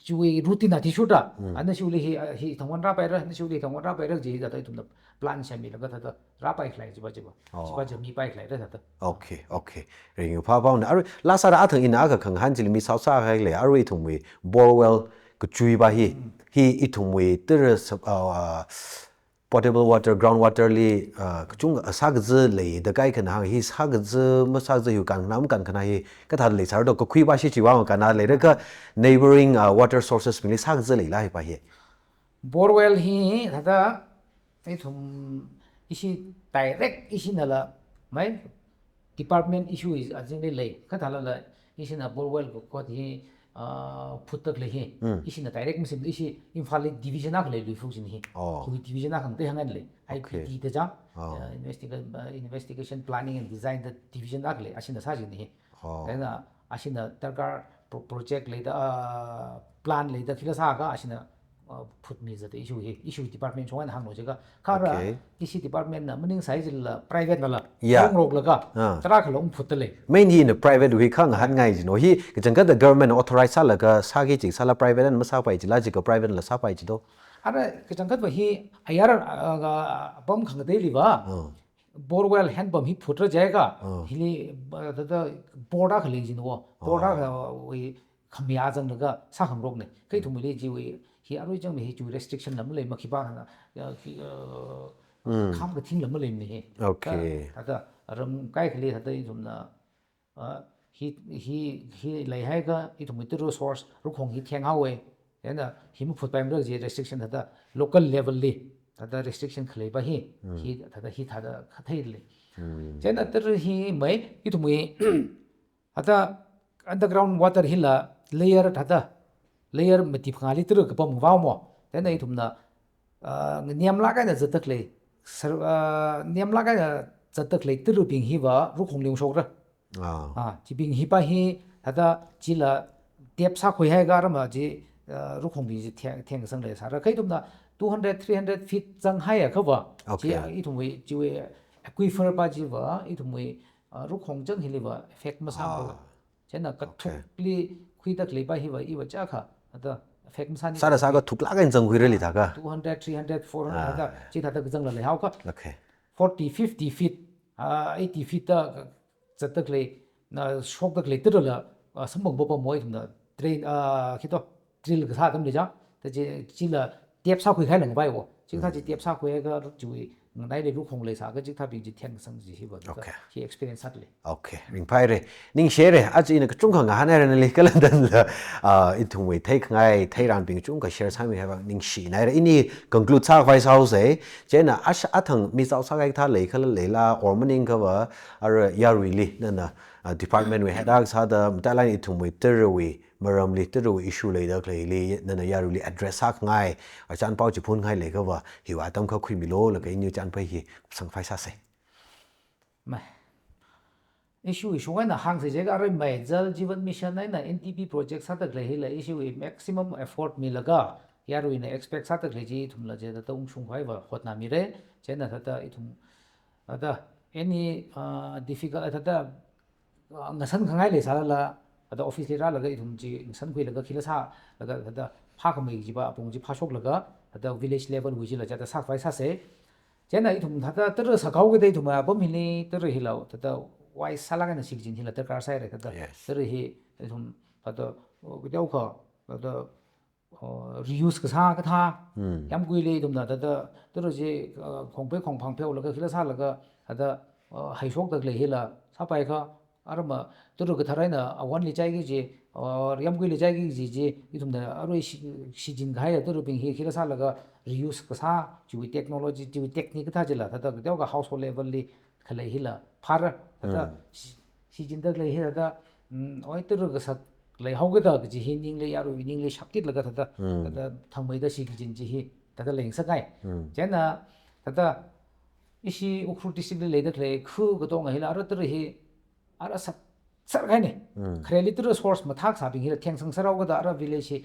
chiwui routine athishurda, Hmm. ah, nashiwuili hi, ah, hi thangvān rāpaira, nashiwuili thangvān rāpaira kaji thāda ithumna plan semmilaga thāda rāpai khalei chiva chiva. Oh. Chiva chi mipai khaleira thāda. Okay, okay. Ringphāphaona. Arui, lāsāra athang ina akha khangahān chili mi saosā hailei, arui ithumwui borewell kachuiva hi, Hmm. hi ithumwui tara sap-, ah, potable water, ground water li, ah, kachung, ah, sākaza leida kaikhana hāng, hi sākaza masākaza hiwui kankhana, makankhana hi kathāda leisāra do, kakhuiva shi chiva makanna leira kha neighboring, ah, water sources bingli sākaza leila hiva hi. Borewell hi thāda ithum ishi direct ishinala, mai, department issue is azingli lei. Kha thālala ishina borewell kakhot hi, ah, phutda khalei hi. Hmm. Ishina direct masem, ishi Imphal li division akha lei Luifuk jin hi. Oh. Hiwui division akha ngatei hāngngai lei. Okay. I P D da chang. Oh. Ah, investiga-, ah, investigation, planning and design da division akha lei. Ashina sājin hi. Oh. Chieina ashina darkar pro-, project leida, ah, plan leida khila sākha ashina, ah, phutmi zada issue hi, issue department chong eina hānglu jiakha. Kha ara, Okay. ishi department na maningsai jila private nala, Yeah. longroklaga, Ah. tarākhala ungphutda lei. Main hina private wui khangahānngai jino. Hi kachangkhatta government authorize sālaga sāki jisāla private na masāpai jila jiakha private nala sāpai ji do. Ara kachangkhatva hi ayar, ah, pam khangateiliva. Oh. Borewell hand pump hi phutra jiakha. Oh. Hili, ah, thāda bore akha leijin wo. Bore Oh. akhawui khamayā zanglaga sākhangarokna. Kha ithumwuili chiwui hi arui chang hi chiwui restriction la malei makhipa hana. Ya, khi, ah, Mm. kham kathing la maleimana hi. Okay. Kha, thāda ram kaikhali thāda ithumna, ah, hi, hi, hi leihaiakha ithumwui tara source rukhong hi thenghaowa. Chieina hi maphutpaimara kaji restriction thāda local level li. Thāda restriction khaleipa hi. Mm. Hi thāda hi thāda khathei lei. Mm. Chieina tara hi mai ithumwui thāda underground water hila layer thāda, layer mati phangāli tara kapam vao mo. Chieina ithumna, ah, niamlāk eina zatda khalei, sar-, ah, niamlāk eina zatda khalei tarabing hiva rukhongli ungshokra. Ah. Ah, chibing hipa hi thāda chila tap sākhuihaiakha rama chi, ah, rukhongbing chi theng, theng kasang leisāra. Kha ithumna two hundred, three hundred feet zanghaiakhava. Okay. Chi, ah, ithumwui, chiwui aquifer pa chiva, ithumwui, ah, rukhong chang hiliva effect masāmara. Ah. Chieina Okay. kathukli khuida khaleipa hiva iva chakha, thāda effect masāni. Sāda sāakha thuklāk eina zangkhuirali thākha. Two hundred, three hundred, four hundred Ah. thāda, chi thāda kazangla leihaokha. Okay. Forty, fifty feet, ah, eighty feet da zatda khalei, na shokda khalei tarala, ah, samphang papa mo ithumna drain, ah, khito, drill kasā atamli chang. Thāda chi, chila tap sākhuikhai langpai wo. Chikathā chi Mm. tap sākhuiakha chiwui nganaili rukhong leisāakha chikathābing chi theng kasang chi hiva. Okay. Hi experience sāda lei. Okay, ringphāhaira. Ningshihaira, aja ina kachungkha ngahānhaira nali, kala tangda, ah, ithumwui theikhangai, theiranbing kachungkha share sāmihaiwui vang ningshinaira. Ini conclude sākhavai sāhaosa. Chieina ash-, athang mi zao sākahai kathā leikhala leila, or maningkhava, ara yaruili, nana, ah, department wui head akha sāda, matailāk eina ithumwui tarawui maramli, tarawui issue leida khaleili, nana yaruili address sākhangai, achānpao chi phunngai leiakhava, hiwui atam akha khuimilu, laga ini chānpai hi kupsang khavai sāsa. Mai. Issue, issue eina hāngsa jiakha arui mai Jal Jeevan Mission eina N D P project sāda khalei hila issue hi maximum effort milaga, yaruina expect sāda khalei chi ithumla chithāda ungshung khavaiva hotnāmira. Chieina thāda ithum, thāda any, ah, difficult, thāda, ah, ngasankhangai leisālala, thāda office li rālaga ithum chi ngasankhuilaga khila sālaga thāda phākhamei chiva apong chi phāshoklaga, thāda village level wui chila chithāda sākhavai sāsa. Chieina ithum thāda tara sākahao kida ithum apam hili tara hila thāda wise sālāk eina shikachin hila darkar sāhaira thāda. Yes. Tara hi ithum thāda, oh, kateokha, thāda, oh, reuse kasā kathā. Hmm. Yāmguili ithumna thāda, tara chi, uh, khongphei khongphang pheolaga khila sālaga, thāda, uh, haishokda khalei hila sāpaiakha, arama tara kathar eina awonli chaiki kaji, or yāmguili chaiki kaji chi, ithumna arui shi-, shichin kahai tarabing hi khila sālaga reuse kasā, chiwui technology, chiwui technique kathā chila, thāda kateokha household level li khalei hila phāra, thāda Mm. shi-, shichinda khalei hi thāda, mm, oi tara kasak leihao kida kaji hi ningli, yaruiwui ningli shaptitlaga thāda, Mm. thāda thangmeida shikachin chi hi, thāda leingasakngai. Mm. Chieina, thāda ishi Ukhrul district li leida khalei khu katonga hila ara tara hi, ara sat, sat kahaina. Mm. Khareli tara source mathākasābing hila thengsang sārao kida ara village hi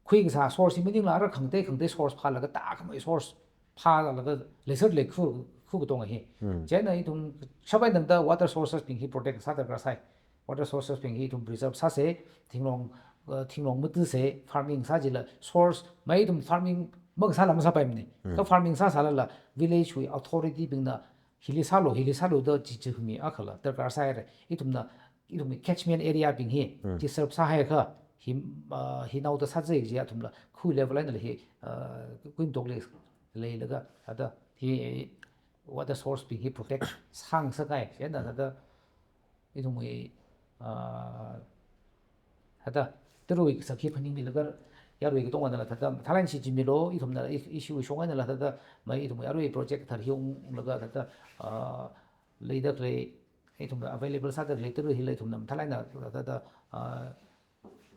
khui kasā source hi maningla ara khangatei khangatei source phālaga tākhamei source phālaga leisāra lei khu, khu katonga hi. Hmm. Chieina ithum shabai tangda water sources bing hi protect sā darkar sai. Water sources bing hi ithum preserve sāsa, thinglong, uh, thinglong matuisa, farming sā jila source, mai ithum farming makasāla masāpaimana. Hmm. Kha farming sāsālala village wui authority bingna hili sālu, hili sālu da chi chi humi akhala darkar sāhaira. Ithumna, ithumwui catchment area bing hi, Hmm. chi serve sāhaiakha, hi, ah, hi naoda sāzai kaji athumla, khu level einala hi, ah, kuimtokli leilaga, thāda hi water source bing hi protect sāngasakngai, chieina thāda ithumwui, ah, thāda, tarawui kasak hi phaningmilaga, yarui katonganala thāda, thalai shichinmilu, ithumna, i-, issue shong einala thāda, mai ithumwui arui project kathar hi unglaga thāda, ah, leida khalei, ithumna available sāda khalei tara hila ithumna mathālāk eina thāda, ah,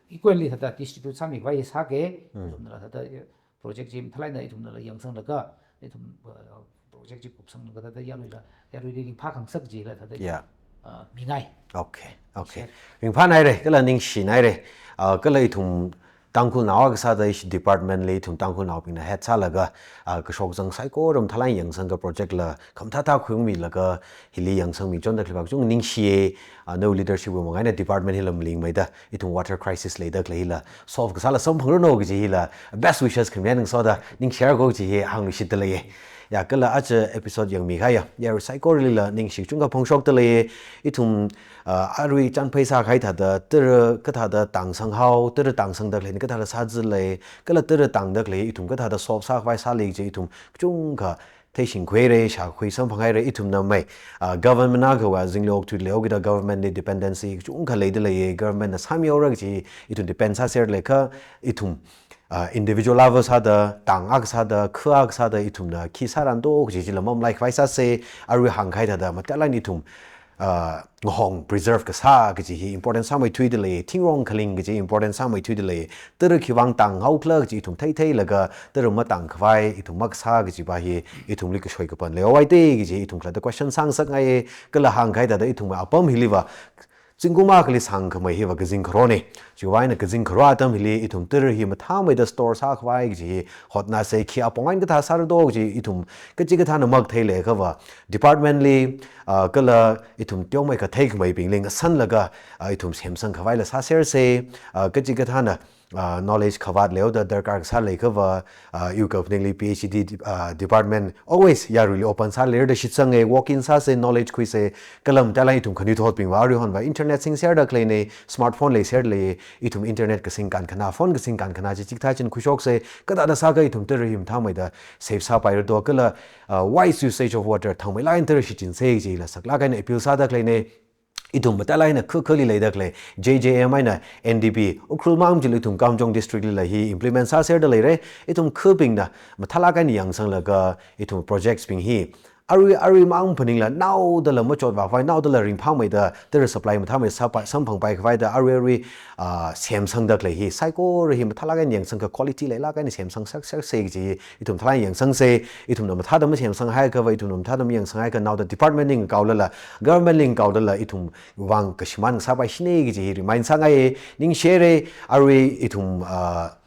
equally thāda distribute sāmikhavai sāga, Hmm. ithumnala thāda, eh, project chi mathālāk eina ithumnala yangsanglaga, ithum, ah, project chi kupsanglaga thāda yaruila, yaruili ringphākhangasak jila thāda, Yeah. ah, mingai. Okay, okay. Sure. Ringphānaira, kala ningshinaira. Ah, kala ithum Tangkhulnao akha sāda ishi department li ithum Tangkhulnaobingna head sālaga, ah, kashok kazang saikora mathālāk eina yangsangakha project la khamathāthā khuimilaga hili yangsangmi chonda khalei vang kachungkha ningshiya, ah, nawui leadership wui manga eina department hila malingmeida ithum water crisis leida khalei hila solve kasāla samphangranu kaji hila best wishes khami eina ngasoda ningshirako kaji hi hāngluishitda leiya. Ya, kala aja episode yangmi kahaiya yarui saikoralila ningshi kachungkha phongshokda leiya. Ithum, ah, arui chānphai sākahai thāda tara kathāda tāngsanghao, tara tāngsangda khaleina kathāda sāzālei, kala tara tāngda khalei ithum kathāda solve sākhavai sālei kaji ithum kachungkha theishingkhuira, shākhui samphanghaira. Ithumna mai, ah, government akhawui azingli okthuilaga kida government li dependency kachungkha leida leiya, government na sāmihaora kaji ithum depend sāserlakha ithum, ah, individual level sāda, tāng akha sāda, kha akha sāda ithumna khi sāranu kaji chila mamalaikhavai sāsa. Arui hāngkahai thāda mathālāk eina ithum, ah, ngahong preserve kasā kaji hi important sāmeithuida lei, thingrong khaling kaji important sāmeithuida lei. Tara khiwui vang tānghaokhala kaji ithum theitheilaga tara matāngkhavai ithum makasā kajiva hi ithumli kashoi kapan leihaowa te kaji ithum khalatta question sāngasakngai. Kala hāngkahai thāda ithum apam hiliva zingkum akhali sangkhamei hiva kazing kharona. Chiwui vang eina kazing kharo atam hili ithum tara hi mathāmeida store sākhavai kaji hi hotnāsa. Khi apong eina kathā sāranu kaji ithum kachikathāna makatheilakhava department li, ah, kala ithum teomeikha theikhameibingli ngasanlaga, ah, ithum semsangkhavaila sāsersa. Ah, kachikathāna, ah, knowledge khavāt leihaoda darkar kasā leiakhava, ah, iwui kaphaningli PhD de-, ah, department always yaruili open sāleira da shitsanga, walk in sāsa, knowledge khuisa. Kala mathālāk eina ithum khanuithotbingva aruihonva internet singserda khaleina, smartphone leiserda lei, ithum internet kasing kankhana, phone kasing kankhana chi chikathā china khuishoksa. Kathāda sākha ithum tara hi mathāmeida save sāpairanu kala, ah, wise usage of water, thangmeilāk eina tara shichinsa kajila saklāk eina appeal sāda khaleina. Ithum mathālāk eina khakhali leida khalei JJM eina NDB, Ukhrul mang chili ithum Kamjong district lila hi implement sāserda leira. Ithum khabingna mathālāk eina yangsanglaga ithum projects bing hi arui, arui mang phaningla naodala machot vākhavai, naodala ringphāmeida tara supply mathāmeida sāpai, samphangpai khavaida arui, arui, ah, semsangda khalei hi saikora hi mathālāk eina yangsangakha quality leilāk eina semsang sak, saksa kaji ithum mathālāk eina yangsangsa. Ithumna mathāda masemsanghaiakhava, ithumna mathāda mayangsanghaikha naoda department li ngakaolala, government li ngakaolala ithum vang kashimān ngasāpaishina kaji hi remind sāngai. Ningshira, arui ithum, ah,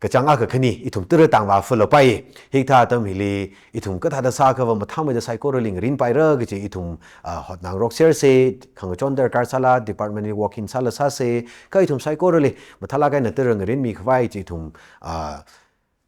kachāng akha khani ithum tara tāngvā falapai. Hikathā atam hili ithum kathāda sākhava mathāmeida saikorali ngarinpaira kaji ithum, ah, hotnā ngaroksersa. Khangachon darkar sāla department li walk in sāla sāsa. Kha ithum saikorali mathālāk eina tara ngarinmikhavai chi ithum, ah,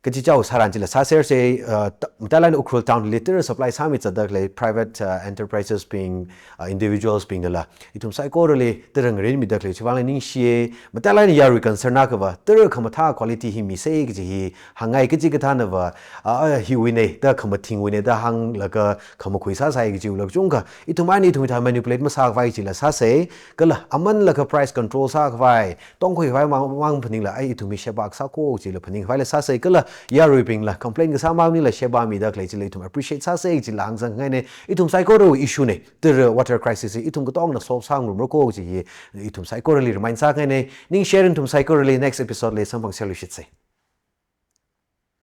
kachichao sāran chila sāsersa. Ah, ta-, mathālāk eina Ukhrul town li tara supply sāmizatda khalei private, ah, enterprises bing, ah, individuals bingnala ithum saikorali tara ngarinmida khalei chiwui vangla ningshiya. Mathālāk eina yarui concern akhava tara khamathā quality hi misa kaji hi hāngngai. Kachikathānava, ah, ah, hiwuina da, khamathingwuina da hānglaga khamakhui sāsai kajiwula kachungkha ithum eina ithum hithā manipulate masākhavai chila sāsa. Kala amanlaga price control sākhavai, tongkhuikhavai mang, mang phaningla, ai ithum hi sheba kasā ko chila phaningkhavaila sāsa. Kala yaruibingla complain kasā maningla sheba mida khalei chila ithum appreciate sāsa chila hāngsang ngaina. Ithum saikorawui issue na, tara water crisis hi ithum katongna solve sāngarumra ko kaji hi ithum saikorali remind sāngaina. Ningshira ithum saikorali, next episode li samphangserluishitsa.